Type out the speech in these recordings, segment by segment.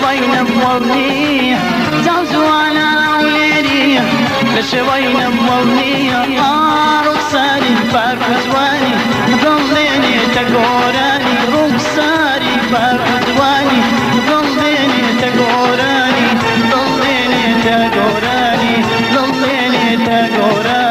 شێوەی نەبووە چاوجوانە ولێری لە شێوەی نەبووە ڕوخساری پاک و جوانی دڵ دێنێتە گۆرانی ڕوخساری پاک و جوانی دڵ دێنێتە گۆرانی دڵ دێنێتە گۆرانی دڵ دێنێتە گۆرانی.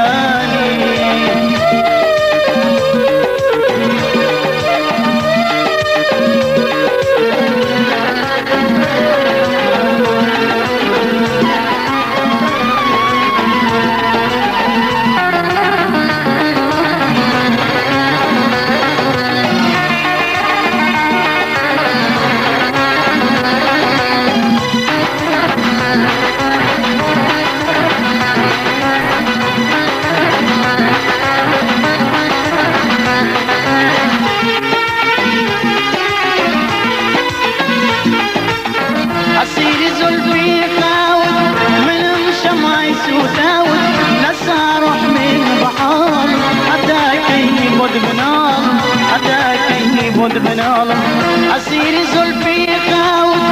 عسيري زلفي خاوت من شمعي سوتاوت نسى روح من بحار حتى كي بود بنار حتى كي بود بنار. عسيري زلفي خاوت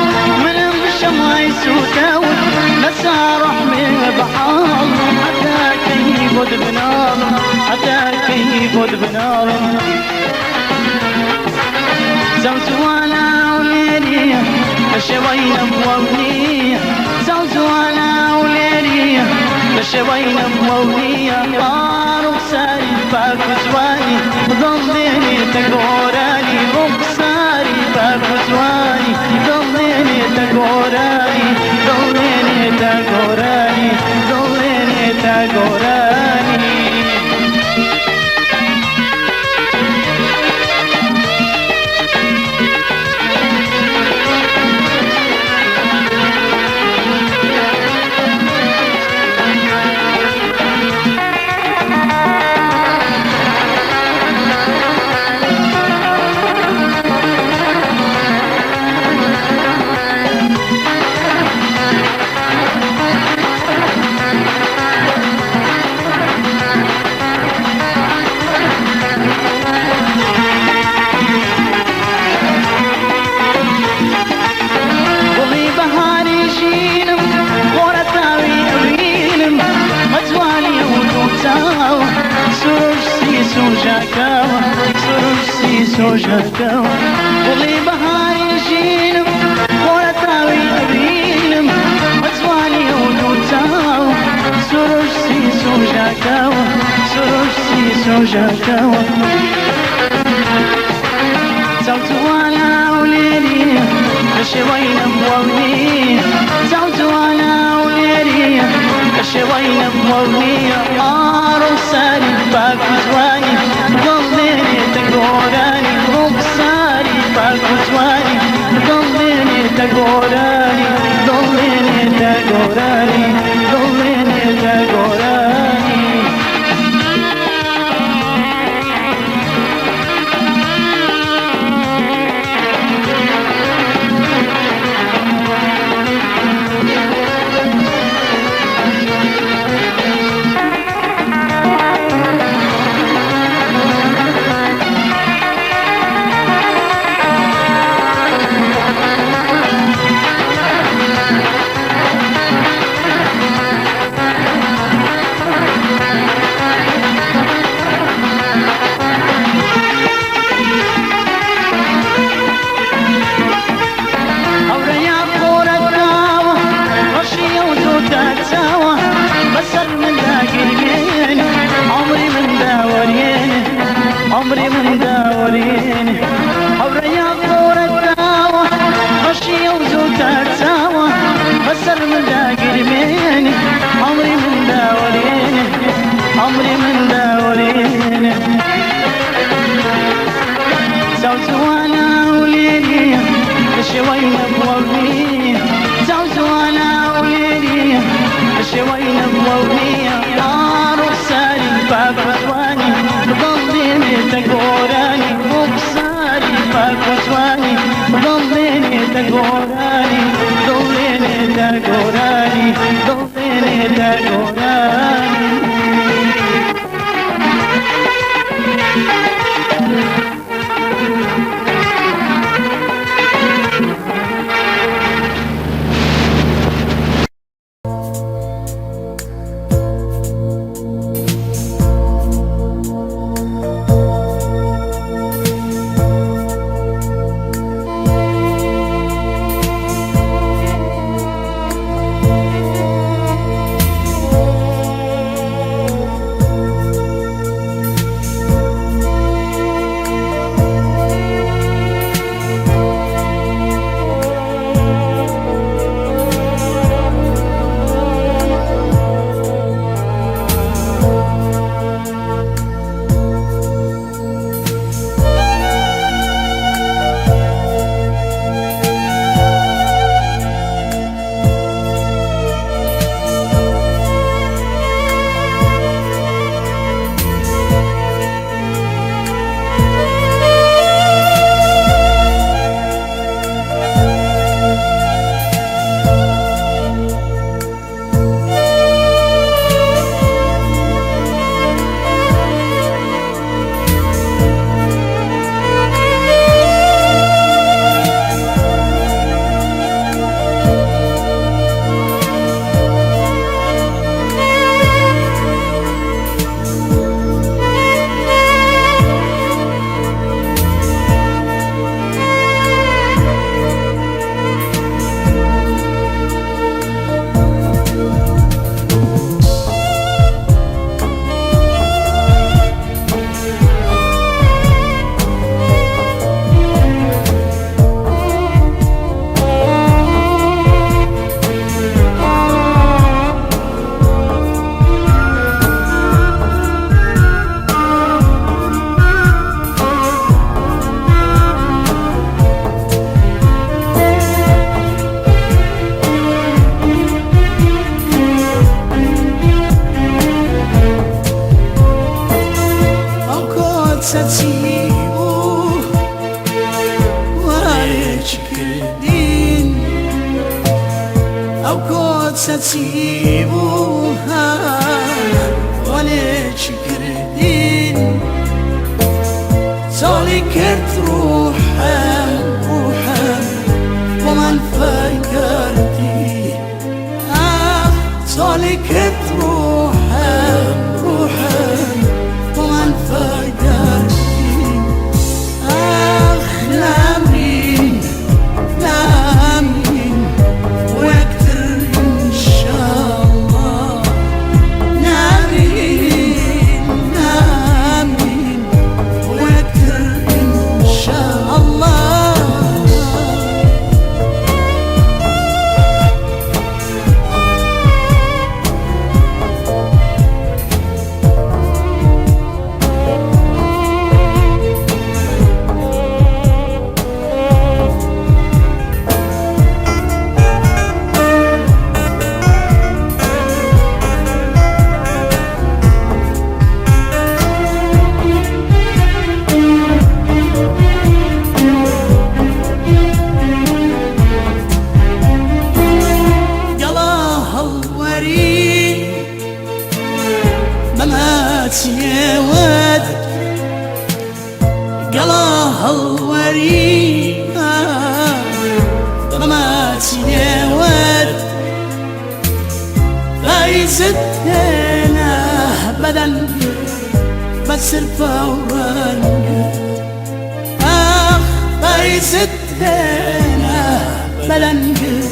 من شمعي سوتاوت نسى روح من بحار حتى كي بود بنار حتى كي بود بنار. زوزوانا وليلي شوينا بوونية زوزوانا وليلي شوينا بوونية رخساري باك جواني ضليني تقوراني رخساري باك جواني ضليني تقوراني ضليني تقوراني ضليني تقوراني. سوژەکەوە گوڵی بەهاری ژینم خۆرەتاوی ئەبینم بەجوانی و دووچاو سروشتی سوژەکەوە سروشتی سوژەکەوە. چاوجوانە ولێری لە شێوەی نەبووە چاوجوانە ولێری لە شێوەی نەبووە ڕوخساری پاک و جوانی دڵ دێنێتە گۆرانی ڕوخساری پاک و جوانی دڵ دێنێتە گۆرانی دڵ دێنێتە گۆرانی دڵ دێنێتە گۆرانی. عمري من داورين حوريا قورتاوة رشي وزوتاتاوة بسر من داقرمين عمري من داورين عمري من داورين. زوزوانا وليلي شوينا بوونية زوزوانا وليلي شوينا بوونية رخساري باك جواني ضليني تقوراني رخساري باك جواني ضليني تقوراني ضليني تقوراني ضليني تقوراني. ئەو کۆچە چی بوو ها وەلێ چی کردین چۆڵی کرد ڕوحم ڕوحم بۆمان فەکردی ئاخ چۆڵی کرد ڕوحم ڕوحم بۆمان فەکردی ئاخ نامرین نامرین وەکتر ئینشاڵڵا نامرین نامرین وەکتر ئینشاڵڵا. گەڵا هەڵوەری بەماچیەوەت گەڵا هەڵوەری بەماچیەوەت پایزت هێنا بەدەن بەسەر پاوڕەنگت ئاخ پایزت هێنا بەدەنگت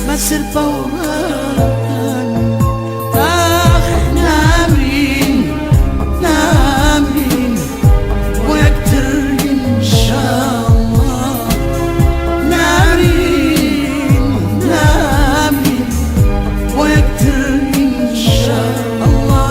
بەسەر پاوڕەنگ ئاخ نامرین نامرین بۆ یەکتر ئینشاڵڵا نامرین نامرین بۆ یەکتر ئینشاڵڵا.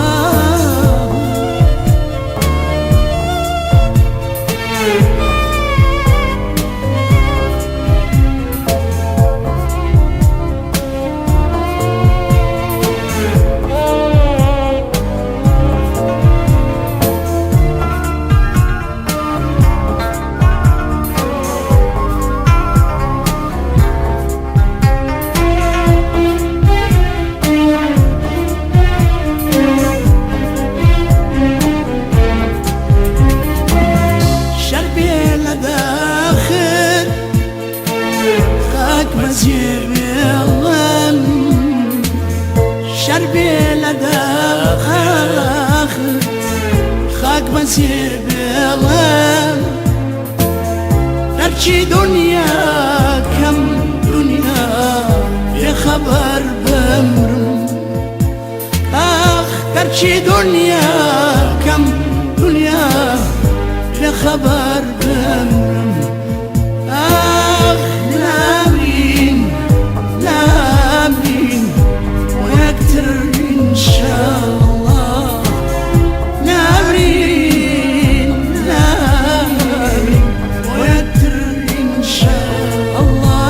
شەربێ لە داخر خاک بەجێ بێڵم شەربێ لە داخر خاک بەجێ بێڵم هەرچی دنیا کەم دنیا بێخەبەر بمرم ئاخ هەرچی دنیا کەم دنیا بێخەبەر بمرم ئاخ نامرین نامرین بۆ یەکتر ئینشاڵڵا نامرین نامرین بۆ یەکتر ئینشاڵڵا.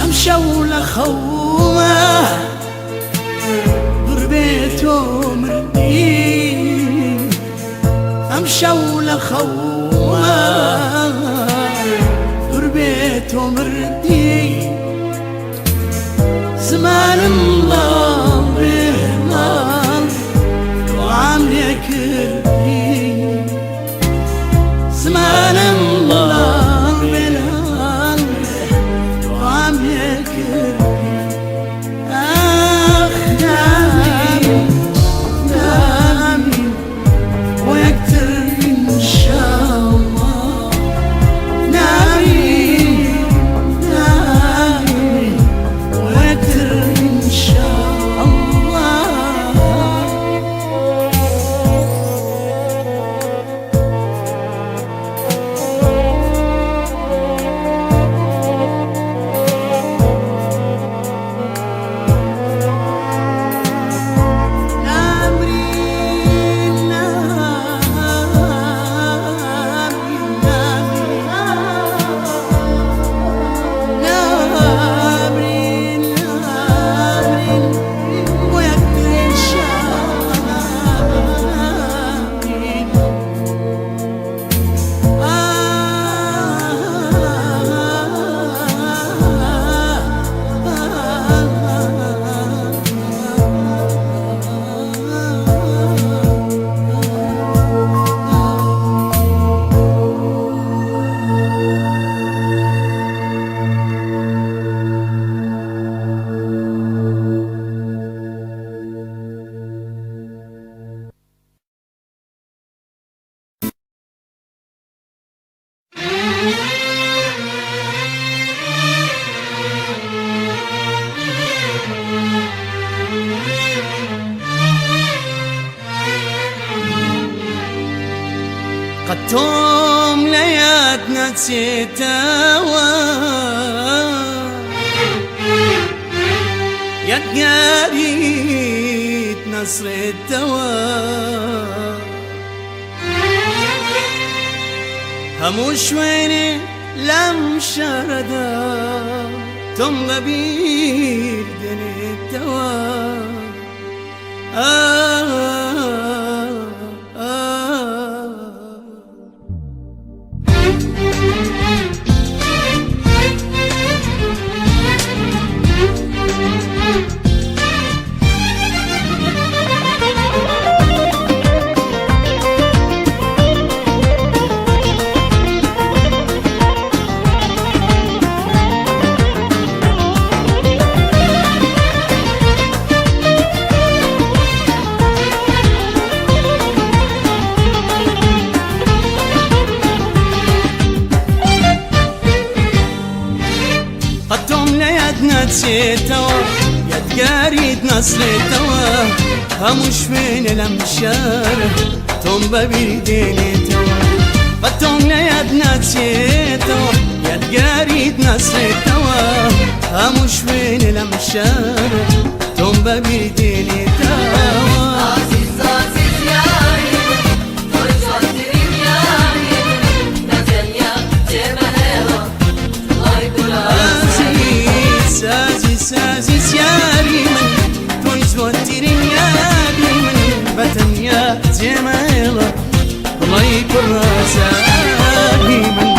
ئەمشەو لە خەومە دووربێ تۆ مردی ئەمشەو لە خەومە دووربێ تۆ مردی زمانم لاڵ بێ لاڵ دوعام لێ کردی زمانم لاڵ بێ لاڵ دوعام لێ کردی ئاخ نامرین نامرین بۆ یەکتر ئینشاڵڵا نامرین نامرین بۆ یەکتر ئینشاڵڵا. قەت تۆم لە یاد نەچێتەوە یادگاریت نەسڕێتەوە هەموو شوێنێ لەم شارەدا تۆم بەبیر دێنێتەوە قەت تۆم لە یاد نەچێتەوە یادگاریت نەسرێتەوە هەموو شوێنێ لەم شارە تۆم بەبیر دێنێتەوە قەت تۆم لە یاد نەچێتەوە یادگاریت نەسرێتەوە هەموو شوێنێ لەم شارە تۆم بەبیر دێنێتەوە عزیز عزیز یاری من تۆی جوانترین یاری من بەتەنیا جێمەهێڵە دڵای گوڵ عزیز عزیز عزیز یاری من تۆی جوانترین یاری من بەتەنیا جێمەهێڵە دڵی پڕ ئازاری من.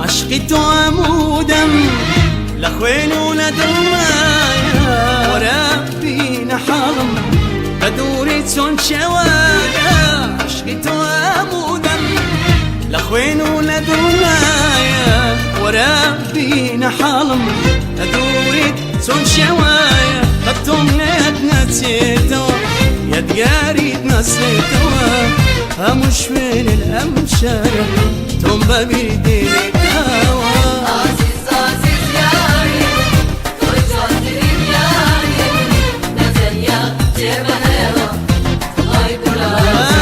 عەشقی تۆ ئەمودەم لە خوێن و لە دڵمایە وەرە بینە حاڵم بە دووری چۆن شێوایە عەشقی تۆ ئەمودەم لە خوێن و لە دڵمایە وەرە بینە حاڵم لە دووریت چۆن شێوایە قەت تۆم لێت نەچێتەوە یادگاریت نەسرێتەوە هەموو شوێنێ لەم شارە تۆم بەبیر دێنێتەوە. عزیز عزیز یاری من تۆی جوانترین یاری من بەتەنیا جێمەهێڵە دڵای گوڵ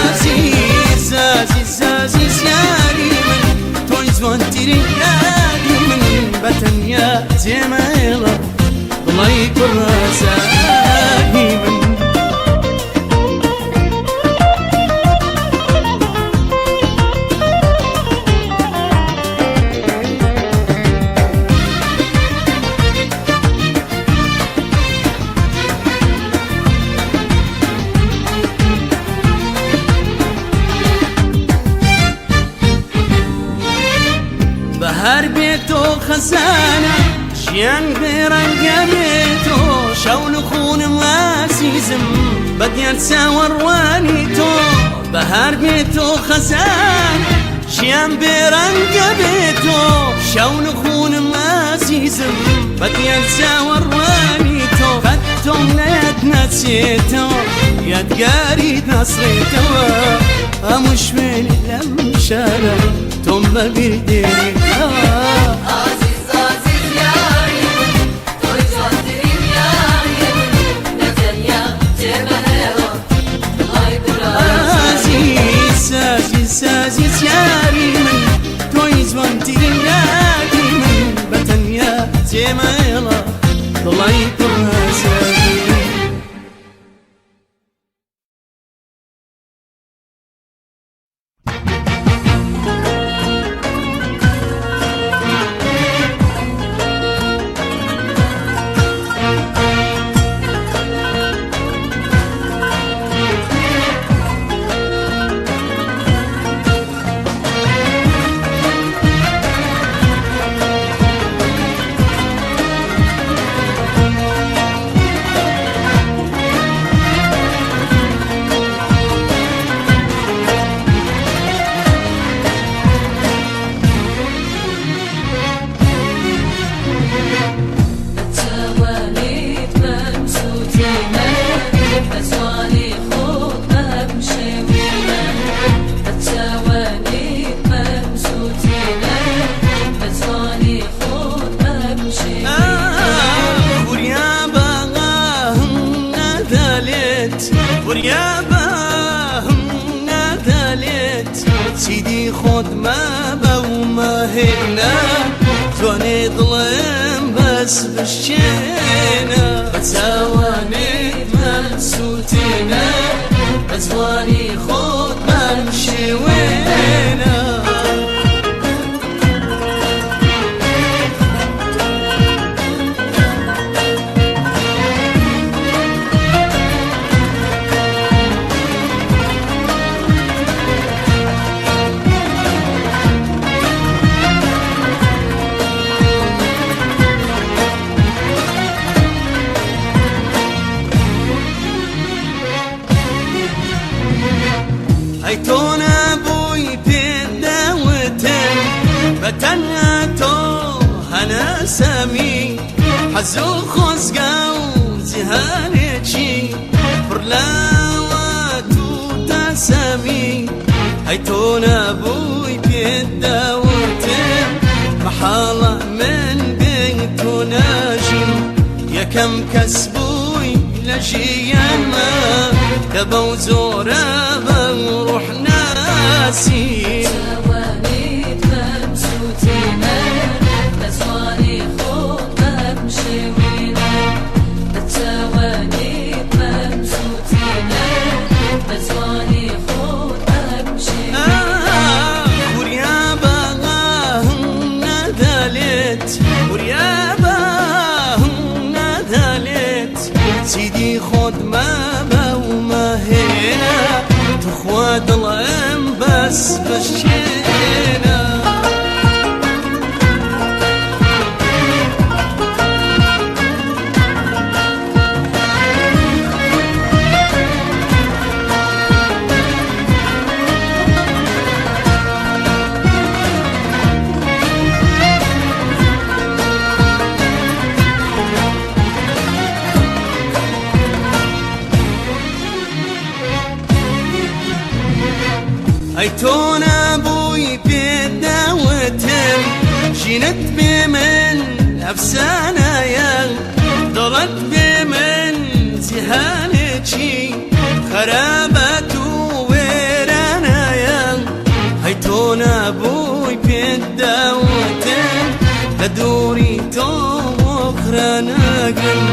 عزیز عزیز عزیز یاری من تۆی جوانترین یاری من بەتەنیا جێمەهێڵە دڵی پڕ ئازاری من. بەهار بێتۆ خەزانە ژیان بێڕەنگە بێتۆ شەون و خونم ئازیزم بە دیار چاوەڕوانی تۆ بەهار بێتۆ خەزانە ژیان بێڕەنگە بێتۆ شەون و خونم ئازیزم بە دیار چاوەڕوانی تۆ قەت تۆم لە یاد نەچێتەوە یادگاریت نەسرێتەوە هەموو شوێنێ لەم شارە تۆم بەبیر دێنێتەوە. عزیز عزیز یاری من تۆی جوانترین یاری من بەتەنیا جێمەهێڵە دڵای گوڵ عزیز عزیز عزیز یاری من تۆی جوانترین یاری من بەتەنیا جێمەهێڵە دڵی پڕ ئازاری من. وریابە هم نادالێت چیدی خۆت مابە و ماهێنە جوانێ دڵم بەس بشێنە بە چاوانێت مەمسووتێنە بە جوانی خۆت مەمشێوێنە. ئەی تۆ نەبووی پێداوتن بە تەنها تۆ هەناسەمی حەز و خۆزگا و جیهانێکی پڕ لاوات و تاسەمی. ئەی تۆ نەبووی پێداوتن مەحاڵە من بێ تۆ ناژیم. یەکەم کەس بووی لە ژیانما کە بەو جۆرە بە ڕۆح ناسیم. چاوانیت مەمسووتینە بە جوانی خۆت مەمشێوینە بە چاوانیت مەمسووتینە بە جوانی خۆت مەمشێوینە. وریابە هم نادالێت وریابە هم نادالێت چیدی خۆت مابە و ماهێنە تخوا دڵم بەس بەشێنە. ئەی تۆ نەبووی پێداوتم ژینت بێ من ئەفسانەیە دڵت بێ من جیهانێکی خەرابەت و وێرانەیە. ئەی تۆ نەبووی پێداوتم لە دووری تۆ ئۆخرە ناگرم.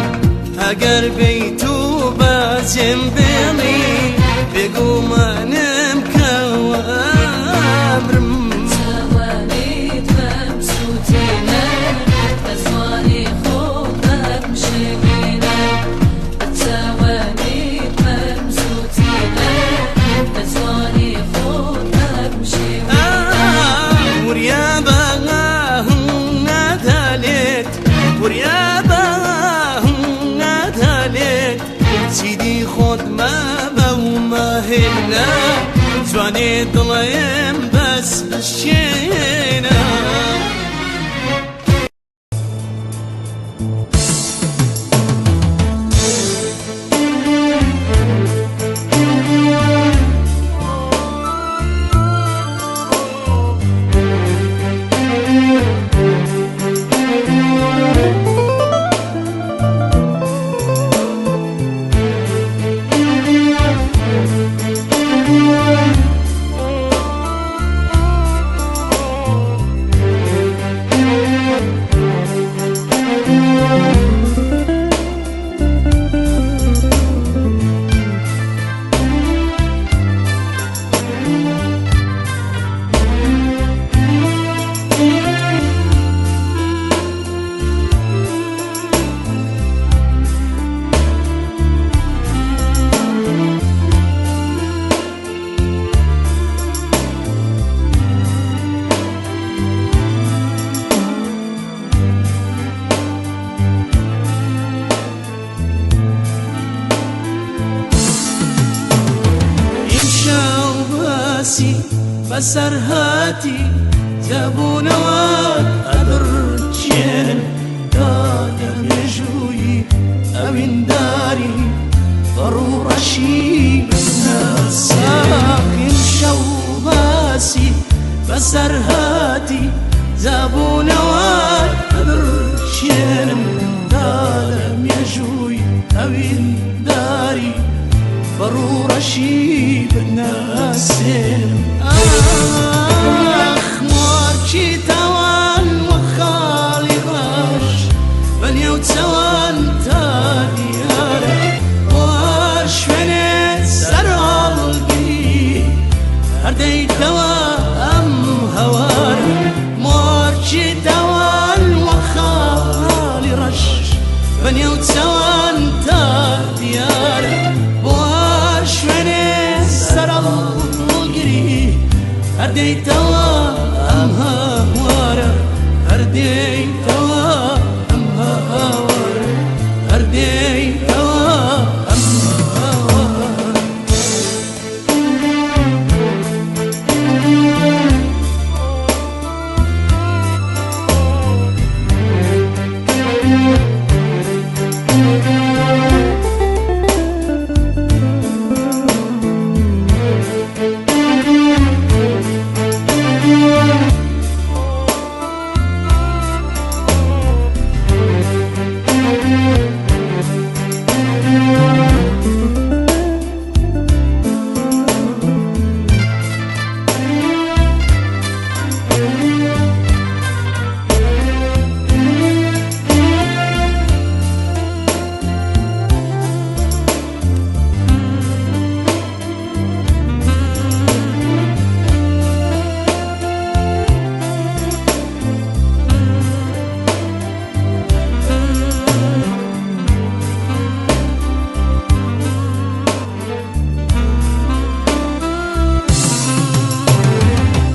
ئەگەر بیت و باجم بێڵی بێگومانم کەوە ئەمرم. چاوانیت مەمسووتینە بە جوانی خۆت مەمشێوینە بە چاوانیت مەمسووتینە بە جوانی خۆت مەمشێوینە. وریابە هم نادالێت وریابە هم نادالێت چیدی خۆت مابە و ماهێنە جوانێ دڵێم بەس بشێنە. ئیمشەو باسی بەسەرهاتی جەبوونەوە ئەبرچێن دادە مێژووی ئەوینداری بەڕوڕەشی بناساق. ئیمشەو باسی بەسەرهاتی جەبوونەوە ئەبرچێنم دادە مێژووی ئەوینداری بەڕوڕەشی چاوان تا دیارە بۆ هەر شوێنێ سەر هەڵگری هەر دێیتەوە ئەم هەوارە مۆرکی تاوان وە خاڵی ڕەش بە نێو چاوان تا دیارە بۆ هەر شوێنێ سەر هەڵگری هەر دێیتەوە ئەم هەوارە هەر دێیتەوە ئەم هەوارە هەر دێیتەوە ئەم هەوارە.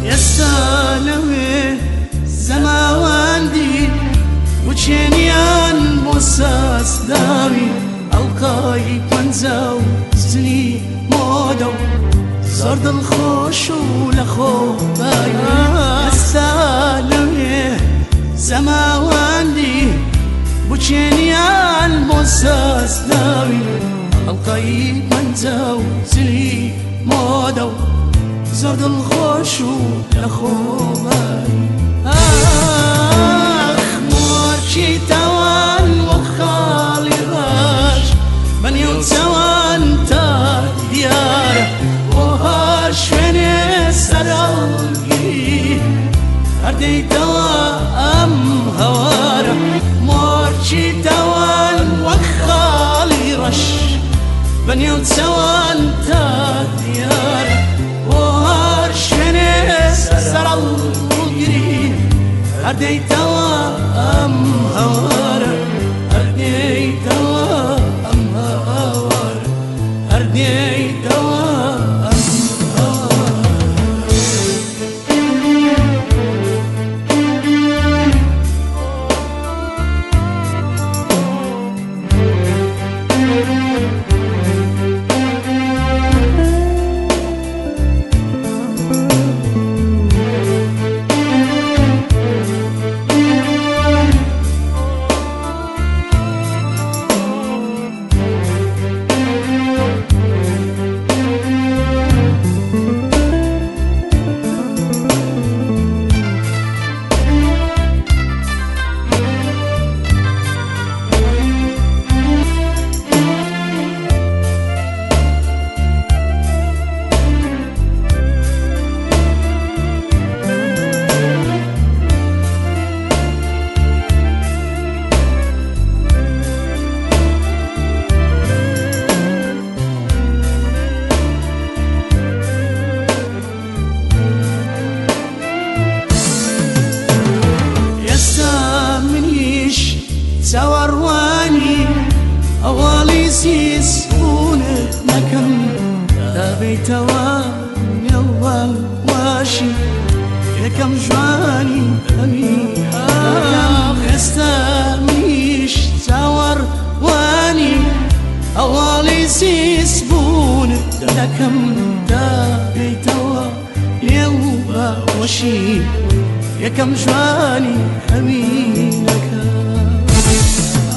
ئێستا لەوێ زەماوەندی وچێنیان بۆ ساسداوی ئەڵقای پەنجا و زلی مۆدە و زۆر دڵخۆش و لە خۆ باوی. ئێستا لەوێ زەماوەندی بچێنیان بۆ ساسداوی ئەڵقای پەنجا و زلی مۆدە و زۆر دڵخۆش و لە خۆ باوی. ئاخ مۆرکی تاوان وە خاڵی ڕەش بە نێو چاوان تا دیارە بۆ هەر شوێنێ سەر هەڵگری هەر دێیتەوە ئەم هەوارە مۆرکی تاوان وەک خاڵی ڕەش بە نێو چاوان تا دیارە بۆ هەر شوێنێ سەر هەڵگری هەر دێیتەوە ئەم هەوارە هەر دێیتەوە ئەم هەوارە هەر دێیتەوە ئەم هەوارە. ئێستا منیش چاوەڕوانی ئەواڵی سیس بوونت نەکەم تا بێیتەوە نێوە واشی یەکەم ژوانی ئەوی. ئێستا منیش چاوەڕوانی ئەواڵی سیس بوونت دەکەم تا بێیتەوە نێو باوەشی یەکەم ژوانی هەوینەکە.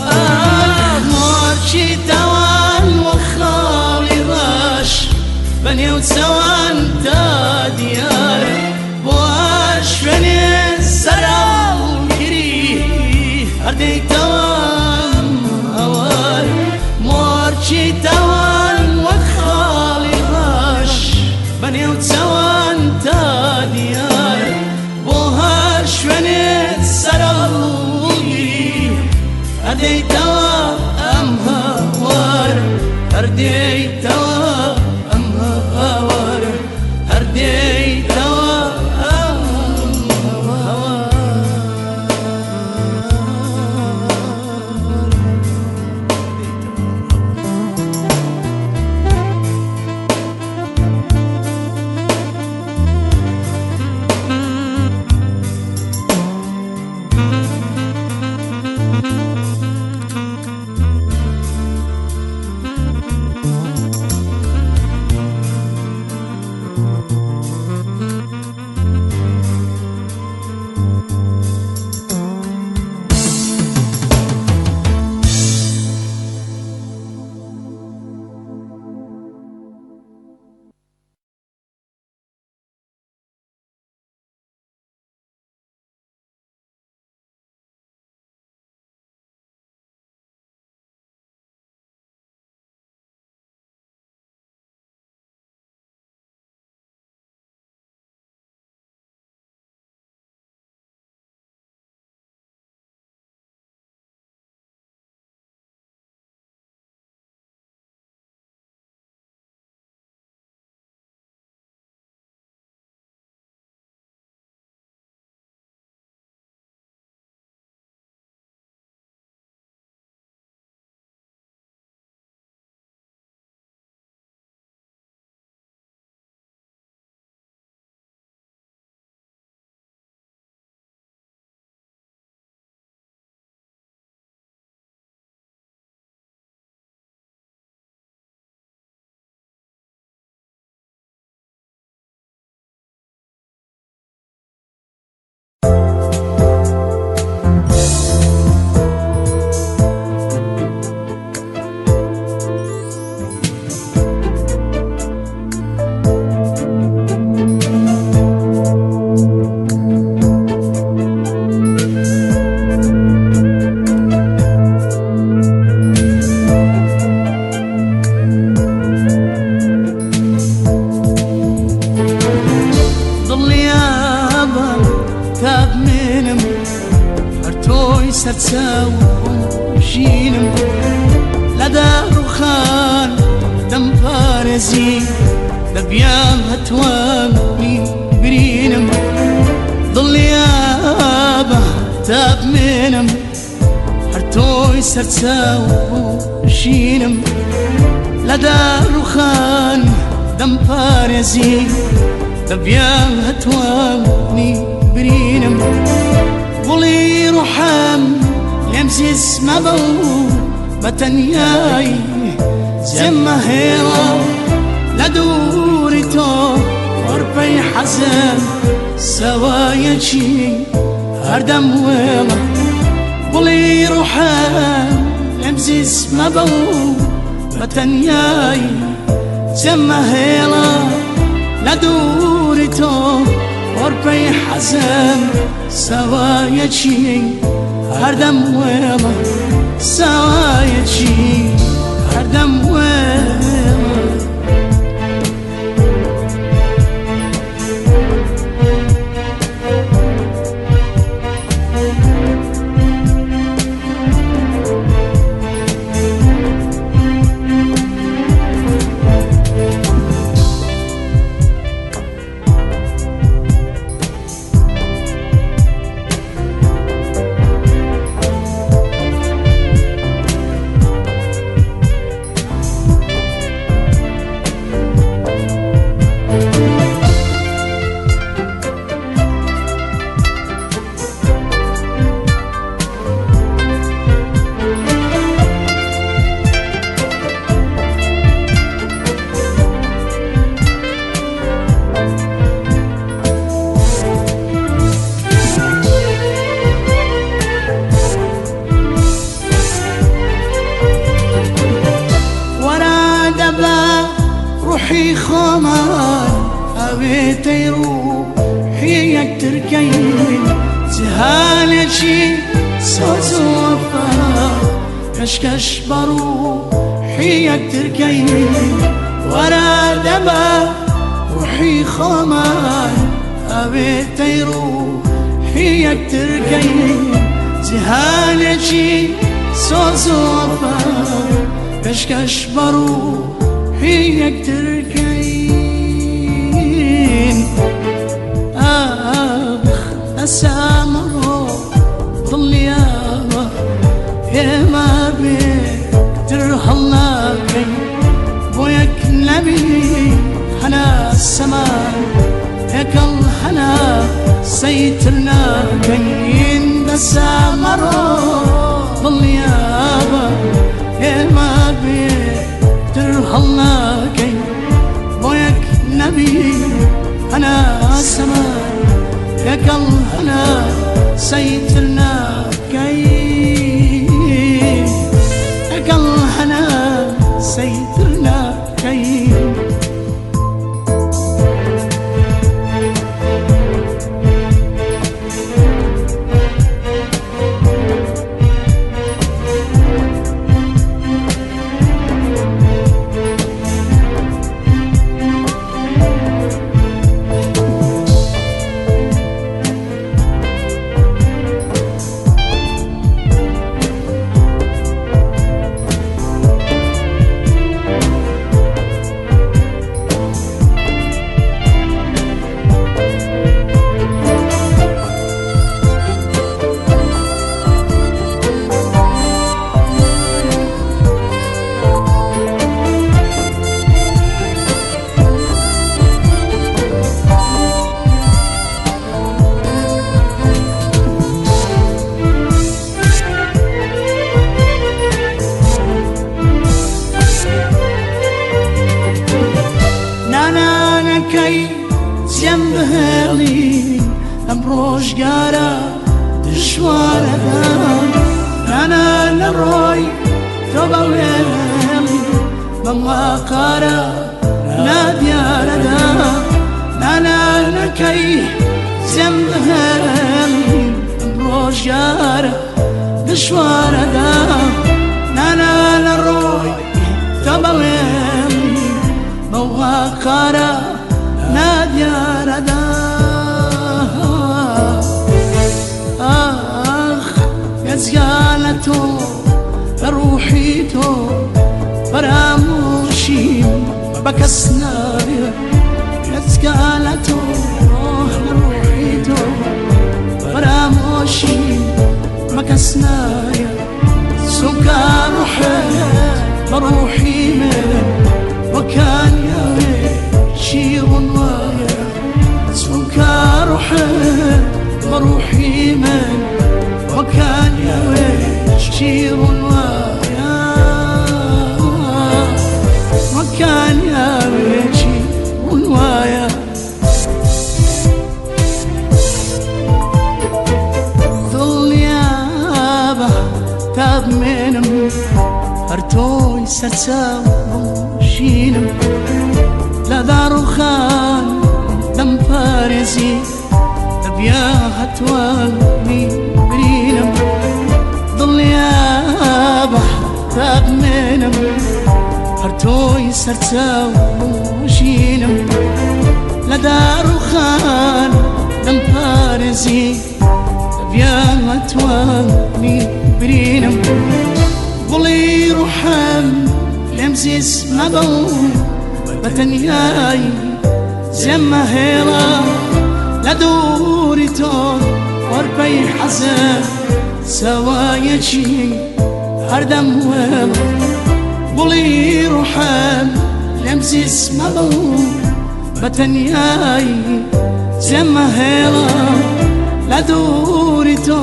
ئاخ مۆرکی تاوان وە خاڵی ڕەش بە نێو چاوان تا دیارە بۆ هەر شوێنێ سەر هەڵگری هەر دێیتەوە ئەم هەوارە مۆرکی تاوان وەک خاڵی ڕەش بە نێو چاوان تا دیارە بۆ هەر شوێنێ سەر هەڵگری. هەردێیتەوە ئەم هاوارە، هەردێیتەوە ئەم هاوارە، هەردێیتەوە ئەم هاوارە. دڵنیابە تا بمێنم هەر تۆی سەرچاو ژینم، لە داڕوخان دەمپارێزی دەبیان هەتوانی برینم. دڵنیابە تا بمێنم هەر تۆی سەرچاو ژینم، لە داڕوخان دەمپارێزی دەبیان هەتوانی برینم. گوڵی ڕوحەم لێم زیز مەبە و بە تەنیایی جێمە هێڵە، لە دووری تۆ وەرپەی حەزم سەوایەکی هەردەم وێڵە. گوڵی ڕوحەم لێم زیز مەبە و بە تەنیایی جێمە هێڵە، لە دووری تۆ وەرپەی حەزم سەوایەکی هەردەم وێڵە، سەوایەکی هەردەم وێڵە. ڕوحی خۆمان ئەوێتەی ڕوحی یەکترکەین، جیهانێکی سۆز و وەفا پێشکەش بە ڕوحی یەکترکەین. وەرە دەبە ڕوحی خۆمان ئەوێتەی ڕوحی یەکترکەین، جیهانێکی سۆز و وەفا پێشکەش بە ڕوحی یەکتر کەین. ئاخ ئەسامەڕۆ دڵنیاوە ئێمە بێتر هەڵناکەین، بۆ یەک نەبی هەناسەمان تێکەڵ هەناسەی تر ناکەین. دەسامەڕۆ دڵنیابە ئێمە بێتر هەڵناکەین، بۆ یەک نەبی هەناسەمان تێکەڵ هەناسەی تر ناکەین، تێکەڵ هەناسەی تر ناکەین. نانانەکەی جێم بهێڵی ئەم ڕۆژگارە دژوارەدا، نانا لە ڕۆی تۆ بەوێڵی بەم واقارە نادیارەدا. نانانەکەی جێم بهێڵی ئەم ڕۆژگارە دژوارەدا، نانا لە ڕۆی تۆ بەوێڵی بەو واقارە نادیارەدا. ئاخ گەزگا لە تۆ لە ڕوحی تۆ فەرامۆشیم بە کەس نایە، گەزگا لە تۆ لە ڕوحی تۆ فەرامۆشیم بە کەس نایە، چونکە ڕوحت بە ڕوحی من وەکان یاوێ شیڕون وایە، چونکە ڕوحت بە ڕوحی من وەکان یاوێ شیڕون وایە، وەکان یاوێ شیڕون وایە. دڵنیابە تا بمێنم هەر تۆی سەرچاو ژینم، لە داڕوخان دەم پارێزی دەبیا هەتوانی برینم. دڵنیابە تا بمێنم هەر تۆی سەرچاو ژینم، لە داڕوخان دەم پارێزی دەبیا هەتوانی برینم. گوڵی ڕوحم لێم زیز مەبە و بە تەنیایی جێم مەهێڵە، لە دووری تۆ وەرپەی حەزم سەوایەکی هەردەم وێڵە. گوڵی ڕوحم لێم زیز مەبە و بە تەنیایی جێم مەهێڵە، لە دووری تۆ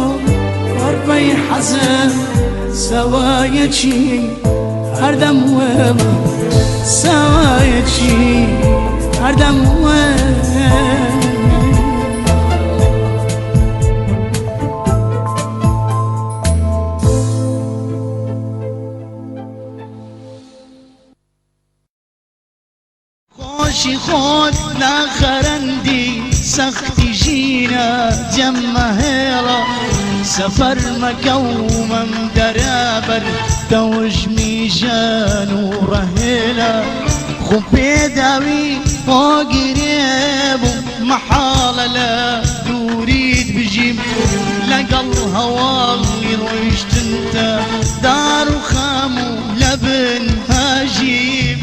وەرپەی حەزم سەوایەکی هەردەم وێڵە، سەوایەکی هەردەم وێڵە. خۆشی خۆت لە خەرەندی سەختی ژینە جەممە هێڵە، سەفەر مەکە و مەم دەرابەر دەوژمی ژەن و ڕەهێلە. خۆم پێداوی خۆگیرێ بوو مەحاڵە لە دووریت بژیم، لەگەڵ هەواڵی ڕۆیشتن. ڕۆیشتنتە دار و خام و لەبن هەژیم.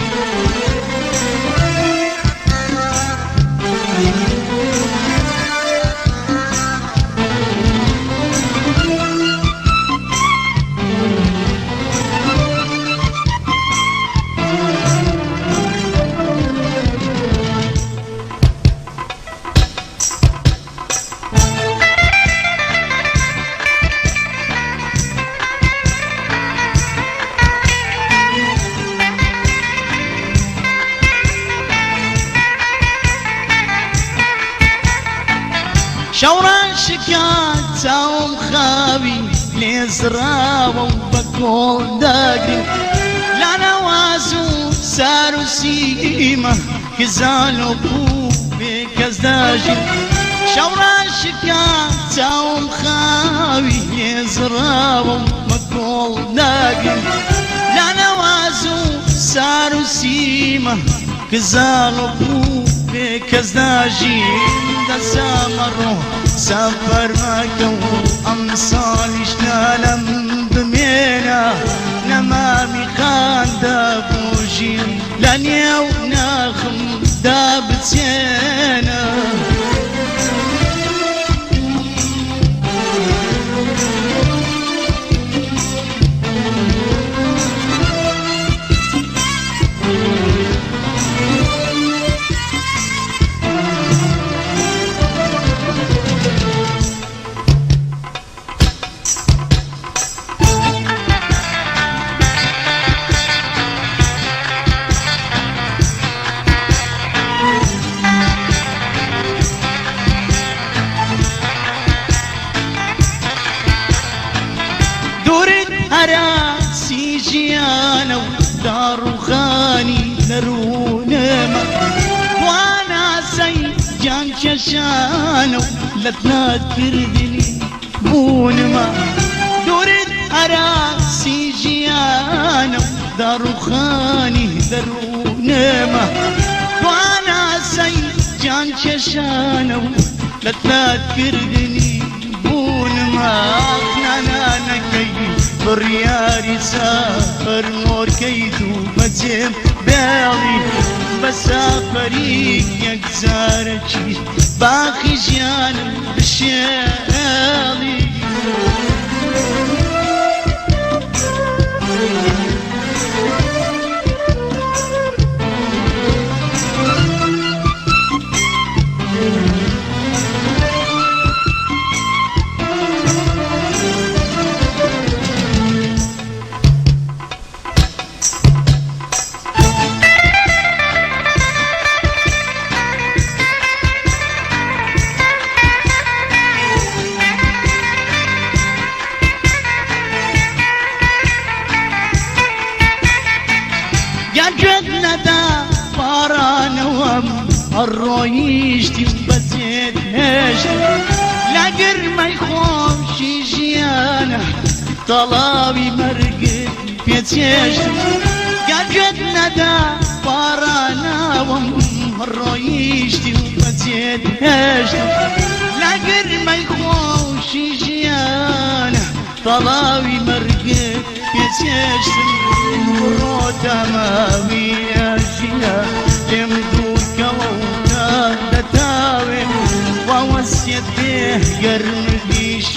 شەوڕان شکات چاوم خاوی لێزراوە و بە کۆڵ دەگرم لە نەواز و سار و سیمە کزان و بوو بێ کەس دەژیم. شەوڕان شکات چاوم خاوی لێزراوە و بە کۆڵ دەگرم لە نەواز و سار و سیمە کزان و بوو بێ کەس دەژیم. دەسامەڕۆ سەفەر مەکە و ئەمساڵیش لالەم بمێنە، نەمامی خاندە بۆ ژین لە نێو ناخمدا بچێنە. دوورت هەراسی ژیانە و داڕوخانی دەروونمە، واناسەی گیان کێشانە و لەتناکردنی بوونمە. دوورت هەراسی ژیانە و داڕوخانی دەروونمە، واناسەی گیان کێشانە و لەتناکردنی بوونمە. نانانەکەی بڕیاری سافەر مۆرکەیت و بەجێم بێڵی، بە سافەری یەکجارەکی باخی ژیانم بشێڵی. گەرگت نەدا پارانەوەم ڕۆیشتی و بەجێت هێشت، لە گرمەی خۆشی ژیانە تەڵاوی مەرگت پێچێشت. گەرگت نەدا پارانەوەم ڕۆیشتی و بەجێت هێشت، لە گرمەی خۆشی ژیانە تەڵاوی مەرگت پێچێشتم. بڕۆ تەماوی ژیە لێم دوورکەوە و دەتاوێ واوەسیەت بێ گەرمدیش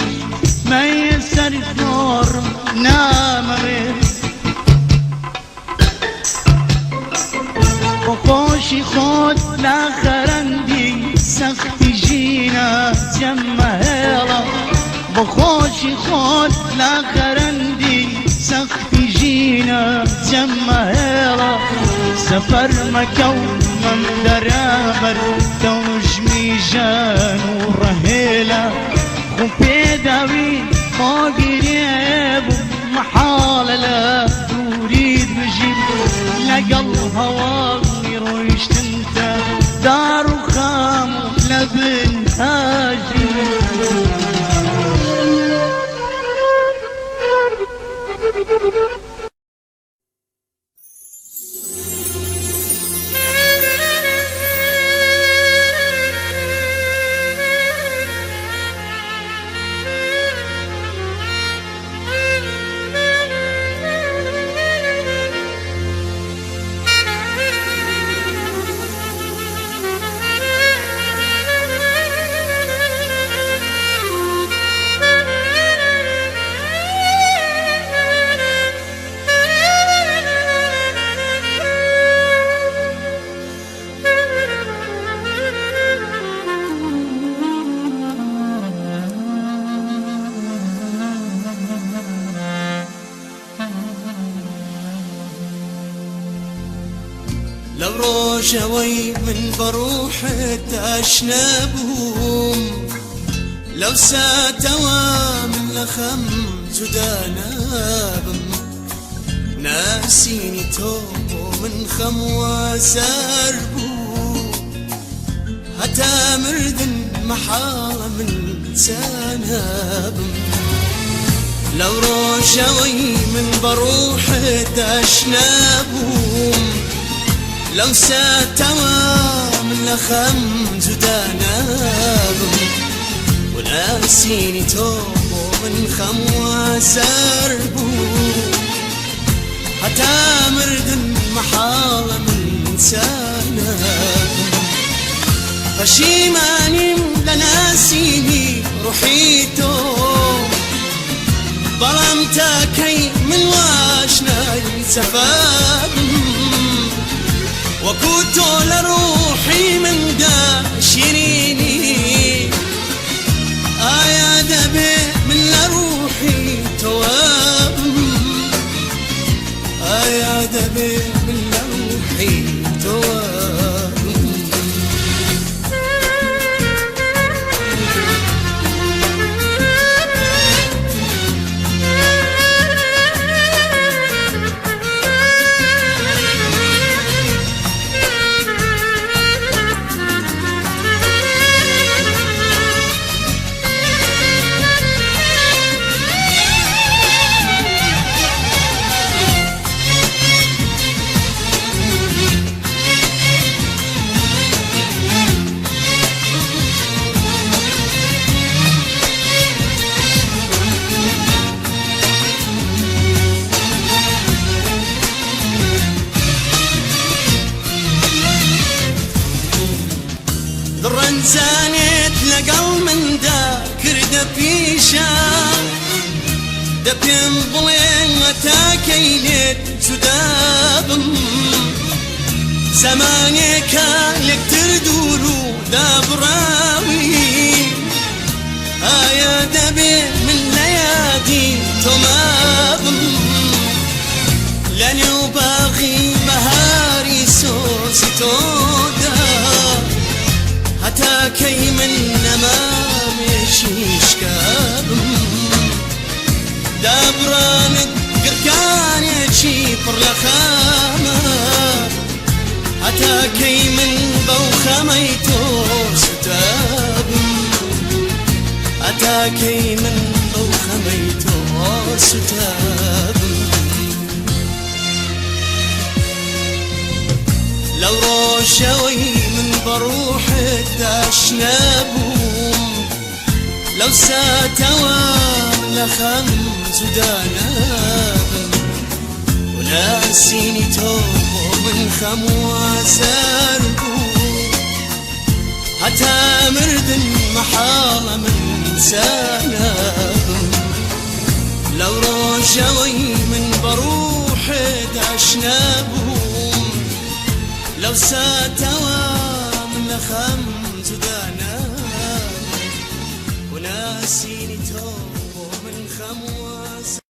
مەیە سەر گۆڕم نامەوێ. بۆ خۆشی خۆت لە خەرەندی سەختی ژینە جەمە هێڵە، بۆ خۆشی خۆت لە خەرەندی سەختی ژینە جەمە هێڵە. سەفەر مەکە و مەم دەرابەر تەوژمی ژان و ڕەهێلە، خۆ پێداوی خۆگیرێ بوو مەحاڵە لە دووریت بژیم. لەگەڵ هەواڵی ڕۆیشتنتە دار و خام و لەبن هاژیم. لەو ڕۆژەوەی من بە ڕوحت ئاشنا بووم، لەو ساتەوە من لە خەم جودا نابم. ناسینی تۆ بۆ من خەم وازار بوو، هەتا مردن مەحاڵە من چانابم. لەو ڕۆژەوەی من بە ڕوحت ئاشنا بووم، لەو ساتەوە من لە خەم جودا نابم. و ناسینی تۆ بۆ من خەم وازار بوو، هەتا مردن مەحاڵە من چانابم. پەشیمانیم لە ناسینی ڕوحی تۆ، بەڵام تاکەی من واشنای سەفابم. وەکو تۆ لە ڕوحی مندا شیرینی، ئایا دەبێ من لە ڕوحی تۆوابم؟ ئایا دەبێ من لە ڕوحی تۆوابم؟ ڕەنجانێت لەگەڵ مندا کردە پیشە، دە پێم بڵێن تاکەی لێت جودابم. زەمانێکە لەکتر دوور و دابڕاوی، ئایا دەبێ من لە یادی تۆمابم؟ لە نێو باغی بەهاری سۆزی تۆدا، هەتا کەی من نەمامێکی شکابم. دابڕانت گڕکانێکی پڕ لە خامە، هەتا کەی من بەو خەمەی تۆ سوتابم؟ هەتا کەی من بەو خەمەی تۆ سوتابم؟ لەو ڕۆژەوەی من بە ڕوحت ئاشنا بووم، لەو ساتەوە من لە خەم جودا نابم. و ناسینی تۆ بۆ من خەم وازار بوو، هەتا مردن مەحاڵە من چانابم. لەو ڕۆژەوەی من بە ڕوحت ئاشنا بووم، لەو ساتەوە من لە خەم جودا نابم. و ناسینی تۆ بۆ من خەم وازار.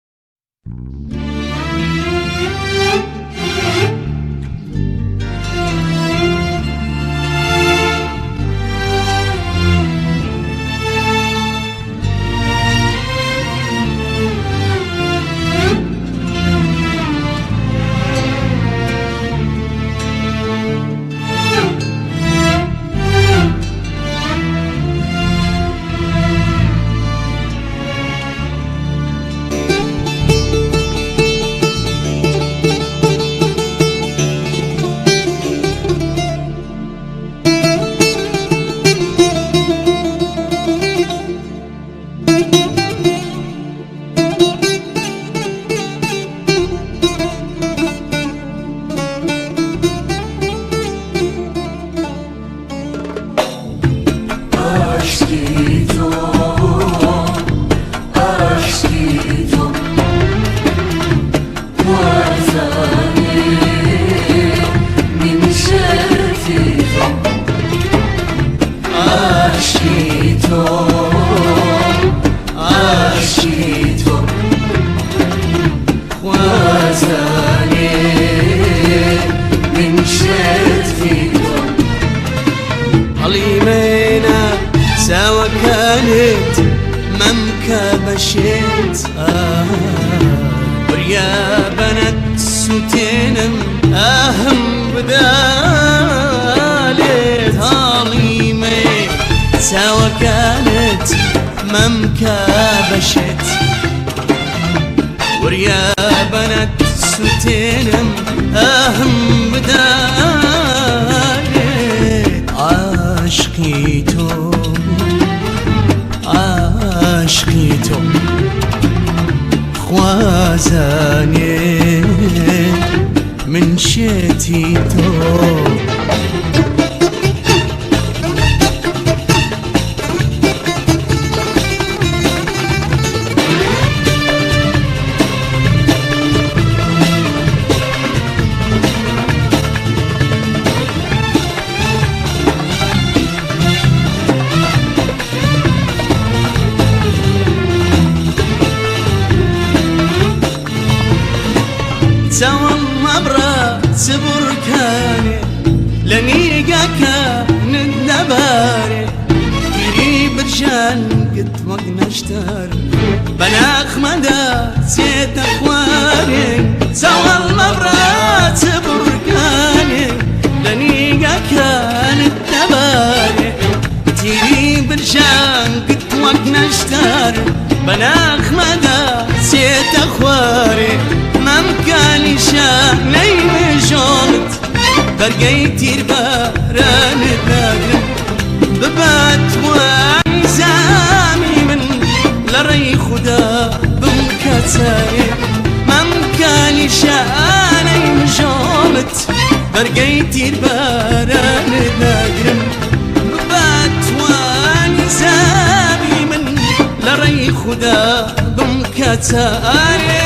ئاشتی تۆ، ئاشتی تۆ، وازانێ من شەرفی تۆ. ئاشتی تۆ، ئاشتی تۆ، وازانێ من شەرفی. بەشێت بریا بەنەت سوتێنم ئاهم بدالێت هاڵیمێ چاوەکانت مەمکە بەشێت وریا بەنەت سوتێنم ئاهم بدالێت عاشقی تۆ عاشقی تۆ خوازانێ من شێتی تۆ. چاوم مەبڕە چ بورکانێ لە نیگاکانت دەبارێ تیری برژان گت وەک نەشتەر بەناخمەدا چێتە خوارێ چاوم مەبڕە چ بورکانێ لە نیگاکانت دەبارێ تیری برژان گت وەک نەشتەر بەناخمەدا چێتە خوارێ مەمکانی شانەی مژۆڵت بەرگەی تیربارانت ناگرم ببات وانزامی من لە ڕێی خودا بمکەچارێ مەمکانی شانەی مژۆڵت بەرگەی تیربارانت ناگرم ببات وانزامی من لە ڕێی خودا بمکەچارێ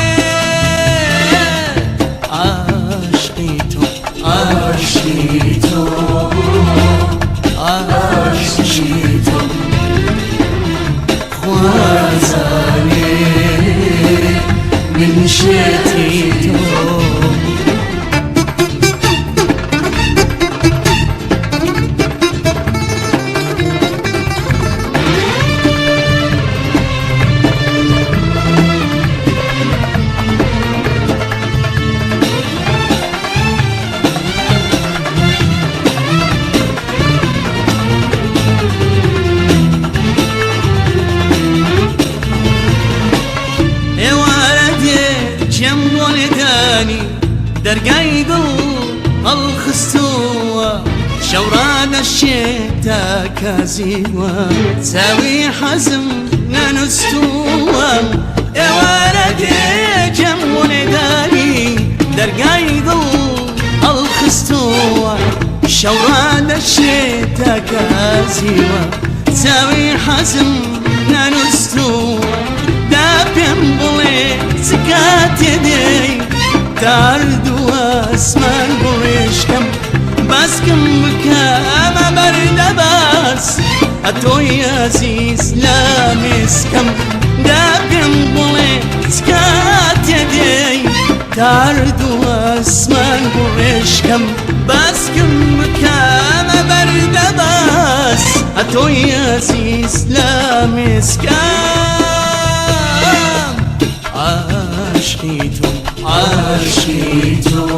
عاشقی تۆ عاشقی تۆ عاشقی تۆ خوازانێ من شێتی تۆ. ئێوارە دێ جێم بۆ لێدانی دەرگای دڵ هەڵخستووە شەوڕانە شێتە کازیوە چاوی حەزم نەنووسووە ئێوارە دێ جێم بۆ لێدانی دەرگای دڵ هەڵخستووە شەوڕانە شێتە کازیوە چاوی حەزم نەنووسووە دا پێم بڵێ چ کاتێ دێی تارد و ئاسمان بڕێشکەم باسکم بکە ئەمە بەردە باس ئەتۆی ئازیز لا مێسکەم دا پێم بڵێ چ کاتێ دێی تارد و ئاسمان بڕێشکەم باسکم بکە ئەمە بەردە باس ئەتۆی ئازیز لا مێسکەم عاشقی تۆ عاشقی تۆ.